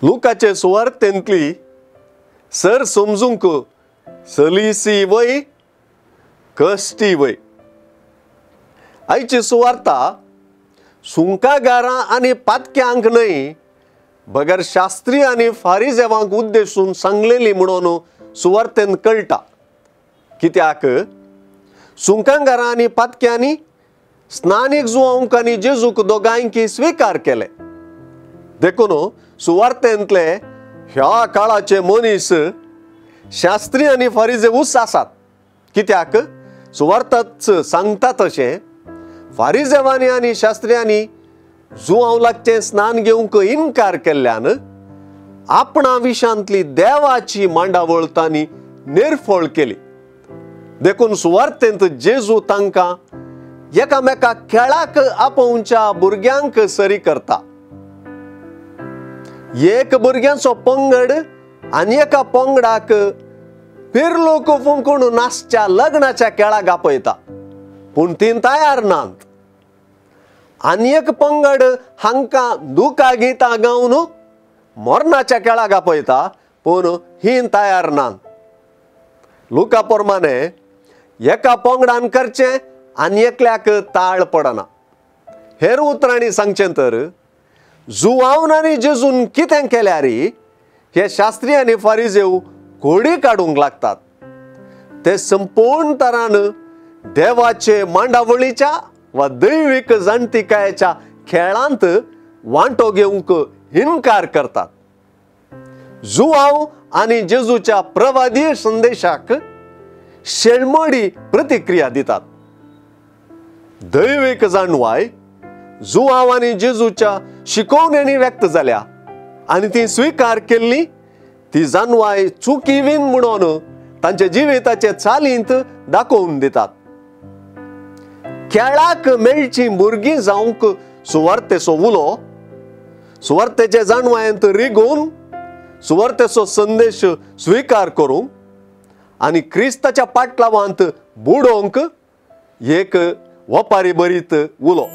लुकाचे सुवार्तेंतली sir समजूंक सलीसी वय कश्टी वय. आयची सुवार्ता सुंकागारां आनी पातक्यांक न्हय बगर शास्त्री आनी फारिजेवांक उद्देशून सांगलेली म्हणून सुवार्तेन कळटा. कित्याक सुंकागारां आनी पातक्यांनी स्नानीक जुवांक आनी जेजूक दोगांयकी स्विकार केले. देखून सुवार्तेंतले ह्या काळाचे मनीस शास्त्री आनी फारिजेवूच आसात. कित्याक सुवार्ताच सांगता तशें फारिजेवांनी आनी शास्त्र्यांनी जुवांव लागचें स्नान घेवंक इनकार केल्ल्यान आपणा विशांतली देवाची मांडावळ तांणी निर्फळ केली. देखून सुवार्तेंत जेजू तांकां एकामेका खेळाक आपोवच्या भुरग्यांक सरी करता. एक भुरग्यांचो पंगड आनी एका पंगडाक पिरलोक फुंकून नाचच्या लग्नाच्या खेळाक आपयता, पूण तीं तयार नात. आनी एक पंगड हांकां दुकां गितां गावन मरणाच्या खेळाक आपयता, पूण ही तयार नात. लुका प्रमाणे एका पंगडान करचें आनी एकल्याक ताळ पडना. हेर उतरांनी सांगचें तर जुवावन आनी जेजून कितें केल्यार हे शास्त्री आनी फारिजेव कोडी काडूंक लागतात. ते संपूर्ण तरान देवाचे मांडावळीच्या वा दैवीक जाणतिकायेच्या खेळांत वांटो घेवंक इनकार करतात. जुवाव आनी जेजूच्या प्रवादी संदेशाक शेळमोडी प्रतिक्रिया दितात. दैवीक जाणवाय जुवाव आनी जेजूच्या शिकोवण्यांनी व्यक्त जाल्या आनी ती स्विकार केल्ली ती जाणवाय चुकीवीन म्हणून तांच्या जिविताचे चालींत दाखोवन दितात. खेळाक मेळची भुरगीं जावंक सुवार्तेचो उलो सुवार्तेचे जाणवायेंत रिगोवन सुवार्तेचो संदेश स्विकार करूंक आनी क्रिस्ताच्या पाटलावांत बुडोवंक एक वपारी बरीत उलो.